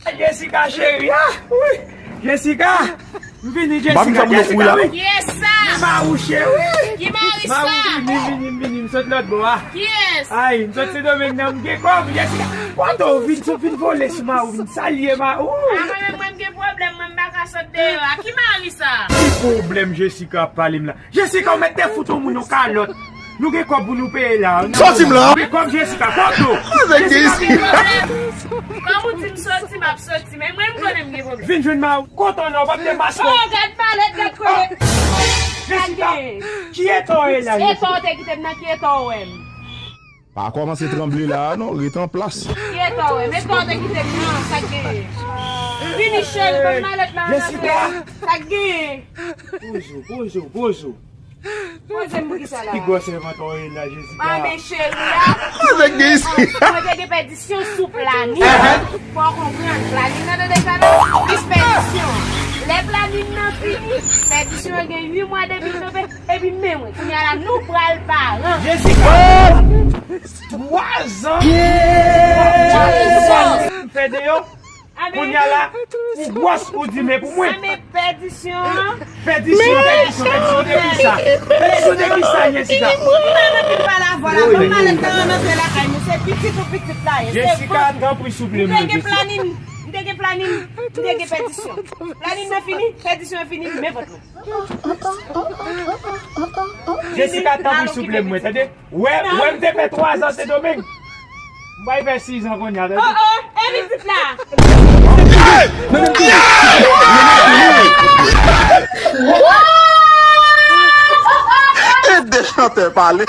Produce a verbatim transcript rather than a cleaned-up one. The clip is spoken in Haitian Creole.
Jessica cheri, ah, wi. Jessica, m vini Jessica, Jessica, wi. Kiyès sa? Mawu cheri. Ki mari sa? Mawu, vini, vini, vini, m sot lòt bò a. Kiyès? Ay, m sot Sendomeng nan, m gen kòb, Jessica. Kote w vin, sot vin vole sou Mawu, vin salye Mawu. A mwen menm, mwen m gen pwoblèm, mwen m pa ka sot deyò a. Ki mari sa? Ki pwoblèm Jessica ap pale m la? Jessica, ou mèt te fout yon moun yon kalòt. Nou gen kòb pou nou peye la. Soti m la. Gen kòb Jessica, kote w? Avèk Jessica, Jessica. Kòm ou di m soti, m ap soti. Men mwen, m konnen m gen pwoblèm. Vin jwenn Mawu. Kote w nan, w p ap te maske. Oh, gad malèt, gad kote. Jessica, ki eta w ye la, Jessica? Eta w te kite m nan, ki eta w wè m? Pa kòmanse tranble la a non, ret an plas. Ki eta w wè m? Eta w te kite m nan, sa k genyen? Vini cheri, ban m malèt la, ann antre. Jessica. Sa k genyen? Poze w, poze w, poze w. Poze m pou kisa la? Ki gwòs envantè w ye la, Jessica? Anben cheri a. Avèk gen isi. Mwen te gen pèdisyon sou planin. Fò w konprann, planin nan tande sa la, plis pèdisyon. Lè planin nan fini, pèdisyon an gen uit mwa depi l tonbe, epi men mwen, kounye a la, nou pral paran. Jessica! Twa zan! Twa zan! M fè deyò. Kounye a la, ou gwòs, ou di men pou mwen. Anben pèdisyon an. Pèdisyon, pèdisyon, pèdisyon de kisa? Pèdisyon de kisa, Jessica? Ou pa nan pil pale avwa la, ban m malèt la, ann antre lakay nou. Se pitit ou pitit la ye. Jessica, tanpri, souple, m te gen planin, m te gen planin, m te gen pèdisyon. Planin nan fini, pèdisyon an fini, men vant mwen. Jessica, tanpri, souple, mwen, tande? Wè, wè, m te fè twa zan Sendomeng. M bay fè sis an kounye a, tande? Oh, oh, e pitit la. Ede chantè pale.